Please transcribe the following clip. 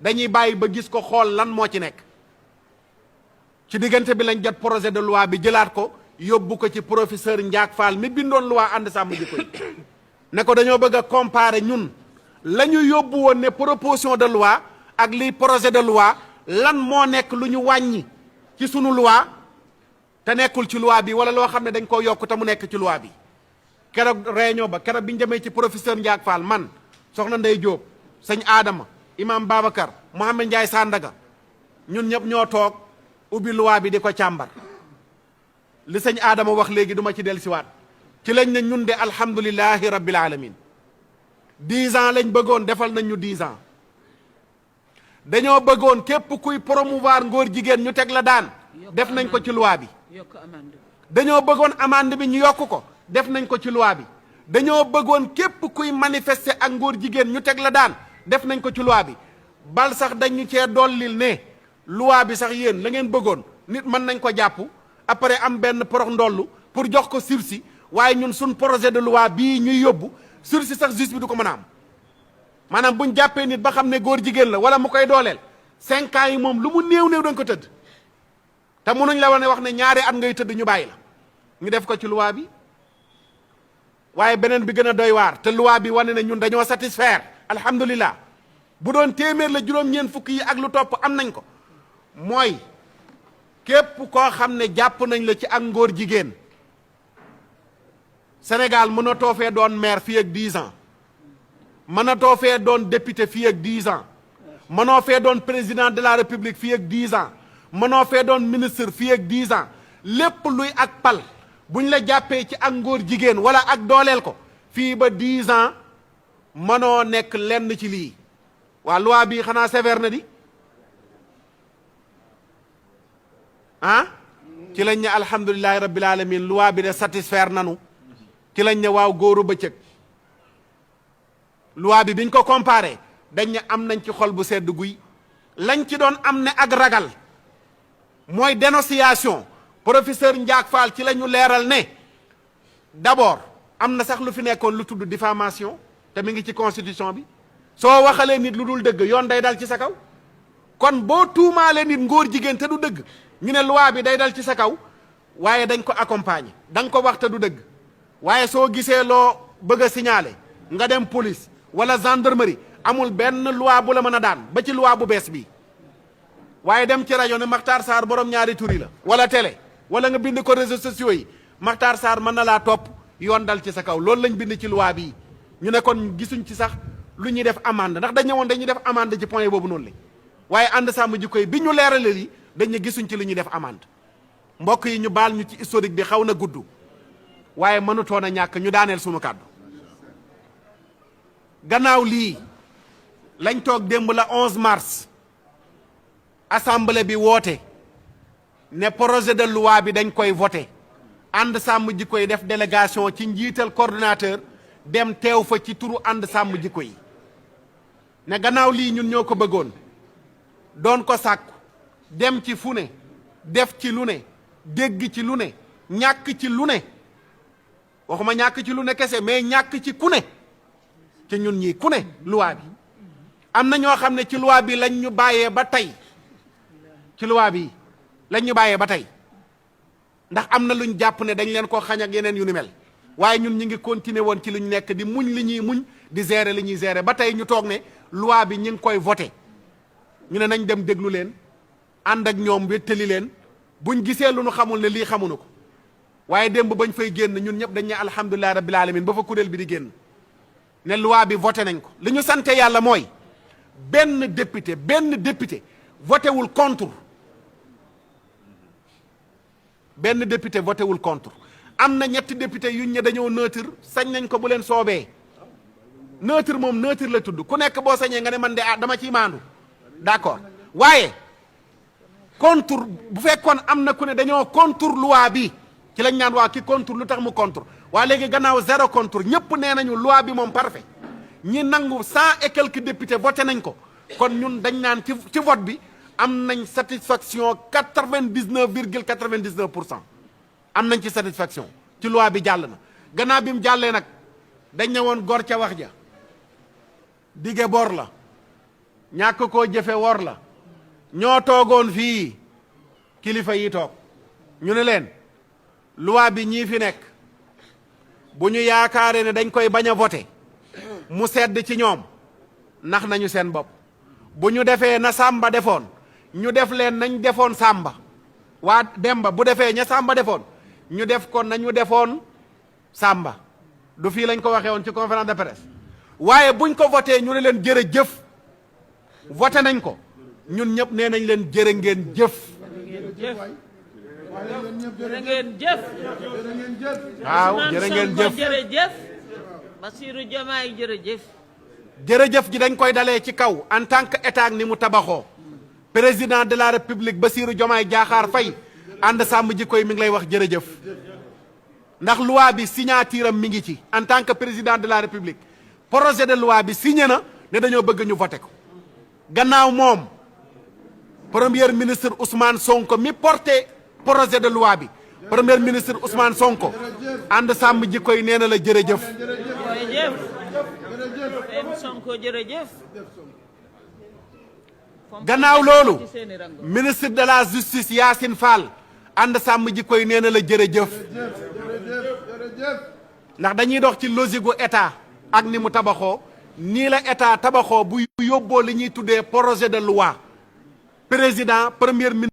dañuy bàyyi ba gis ko xool lan moo ci nekk. ci diggante bi lañ jot projet de loi bi jëlaat ko yóbbu ko ci professeur Ndiak Fall mi bindoon loi ànd sàmm jikko yi ne ko dañoo bëgg a comparer ñun la ñu yóbbu woon ne proposition de loi ak liy projet de loi lan moo nekk lu ñu wàññi ci sunu loi te nekkul ci loi bi wala loo xam ne dañ koo yokk te mu nekk ci loi bi. keroog réunion ba keroog bi ñu demee ci professeur Ndiak Fall man soxna Ndey Diop sëñ Adama imam Babacar Mohamed Ndiaye Sandaga ñun ñëpp ñoo toog ubbi loi bi di ko càmbar li sëñ Adama wax léegi duma ci dellusiwaat ci lañ ne ñun de alhamdulilahi rabbil alamin 10 ans lañ bëggoon defal nañ ñu 10 ans dañoo bëggoon képp kuy promouvoir ngóor jigéen ñu teg la daan def nañ ko ci loi bi dañoo bëggoon amende bi ñu yokk ko def nañ ko ci loi bi dañoo bëggoon képp kuy manifester ak ngóor jigéen ñu teg la daan def nañ ko ci loi bi bal sax dañu cee dollil ne loi bi sax yéen la ngeen bëggoon nit mën nañ ko jàpp après am benn porox ndollu pour jox ko sursis waaye ñun suñ projet de loi bii ñuy yóbbu sursis sax justice bi du ko mën a am maanaam buñ jàppee nit ba xam ne góor jigéen la wala mu koy dooleel 5 ans yi moom lu mu néew néew dañ ko tëdd te mënuñ la wax ne ñaari at ngay tëdd ñu bàyyi la ñu def ko ci loi bi waaye beneen bi gën a doy waar te loi bi wane ne ñun dañoo satisfaire alhamdulilah bu doon téeméer la juróom-ñeent fukk yi ak lu topp am nañ ko mooy képp koo xam ne jàpp nañ la ci ak ngóor jigéen Sénégal mënatoo fee doon maire fii ak 10 ans mënatoo fee doon député fii ak 10 ans mënoo fee doon président de la république fii ak 10 ans mënoo fee doon ministre fii ak 10 ans lépp luy ak pal buñ la jàppee ci ak ngóor jigéen wala ak dooleel ko fii ba 10 ans mënoo nekk lenn ci lii waa loi bi xanaa sévère na di ah ci lañ ne alhamdulilahi rabbil alamin loi bi de satisfaire nanu ci lañ ne waaw góoru bëccëg loi bi biñ ko comparé dañ ne am nañ ci xol bu sedd guy lañ ci doon am ne ak ragal mooy dénonciation professeur Ndiak Fall ci la ñu leeral ne d'abord am na sax lu fi nekkoon lu tudd diffamation te mi ngi ci constitution bi soo waxalee nit lu dul dëgg yoon day dal ci sa kaw kon boo tuumaalee nit ngóor jigéen te du dëgg ñu ne loi bi day dal ci sa kaw waaye dañ ko accompagner da nga ko wax te du dëgg waaye soo gisee loo bëgg a signaler nga dem police wala gendarmerie amul benn loi bu la mën a daan ba ci loi bu bees bi waaye dem ci rajo ne Makhtar Sarr borom ñaari turi la wala télé wala nga bind ko réseaux sociaux yi Makhtar Sarr mën na laa topp yoon dal ci sa kaw loolu lañ bind ci loi bii ñu ne kon gisuñ ci sax lu ñuy def amende ndax dañ ñëwoon dañuy def amende ci point boobu noonu la waaye ànd sàmm jikko yi bi ñu leeralee lii dañ ne gisuñ ci lu ñuy def amende mbokk yi ñu baal ñu ci historique bi xaw na gudd waaye mënutoon a ñàkk ñu daaneel sunu kàddu gannaaw lii lañ toog démb la 11 mars assemblée bi woote ne projet de loi bi dañ koy voté ànd sàmm jikko yi def délégation ci njiital coordonnateur dem teew fa ci turu ànd sàmm jikko yi ne gannaaw lii ñun ñoo ko bëggoon doon ko sàkku dem ci fu ne def ci lu ne dégg ci lu ne ñàkk ci lu ne waxuma ñàkk ci lu ne kese mais ñàkk ci ku ne ci ñun ñii ku ne loi bi am na ñoo xam ne ci loi bi lañ ñu bàyyee ba tey ci loi bi lañ ñu bàyyee ba tey ndax am na luñ jàpp ne dañ leen ko xañ ak yeneen yu ni mel waaye ñun ñu ngi continuer woon ci luñ nekk di muñ li ñuy muñ di gérer li ñuy gérer ba tey ñu toog ne loi bi ñu ngi koy voté ñu ne nañ dem déglu leen ànd ak ñoom wéttali leen buñ gisee lu nu xamul ne lii xamuñu ko waaye démb bañ fay génn ñun ñëpp dañ ne alhamdulilah rabbil alamin ba fa kuréel bi di génn ne loi bi voté nañ ko li ñu sante yàlla mooy benn député voté wul contre benn député voté wul contre am na ñetti député yuñ ne dañoo neutre sañ nañ ko bu leen soobee neutre moom neutre la tudd ku nekk boo sañee nga ne man de dama ciy maandu d'accord waaye contre bu fekkoon am na ku ne dañoo contre loi bi ci lañ naan waa ki contre lu tax mu contre waa léegi gannaaw 0 contre ñëpp nee nañu loi bi moom parfait ñi nangu 100 et quelques députés voté nañ ko kon ñun dañ naan ci vote bi am nañ satisfaction 99,99% am nañ ci satisfaction ci loi bi jàll na gannaaw bi mu jàllee nag dañ ne woon gor ca wax ja dige bor la ñàkk koo jëfe wor la ñoo toogoon fii kilifa yi toog ñu ne leen loi bi ñii fi nekk bu ñu yaakaaree ne dañ koy bañ a voté mu sedd ci ñoom nax nañu seen bopp bu ñu defee na Samba defoon ñu def leen nañ defoon Samba waa Demba bu defee ña Samba defoon ñu def ko nañu defoon Samba du fii lañ ko waxee woon ci conférence de presse waaye buñ ko voté ñu ne leen jërëjëf voté nañ ko ñun ñëpp nee nañ leen jërë ngeen jëf. jërë ngeen jëf. waaw jërë ngeen jëf jërëjëf. Bassirou Diomaye jërëjëf. jërëjëf ji dañ koy dalee ci kaw en tant que état ni mu tabaxoo président de la république Bassirou Diomaye Diakhar Faye ànd sàmm jikko yi mi ngi lay wax jërëjëf ndax loi bi signature am mi ngi ci en tant que président de la république projet de loi bi signé na ne dañoo bëgg ñu voté ko gannaaw moom premier ministre Ousmane Sonko mi porté projet de loi bi premier ministre Ousmane Sonko ànd sàmm jikko yi nee na la jërëjëf. Sonko jërëjëf. gannaaw loolu ministre de la justice Yacine Fall ànd sàmm jikko yi nee na la jërëjëf ndax dañuy dox ci logique gu état ak ni mu tabaxoo nii la état tabaxoo bu yóbboo li ñuy tuddee projet de loi président premier ministre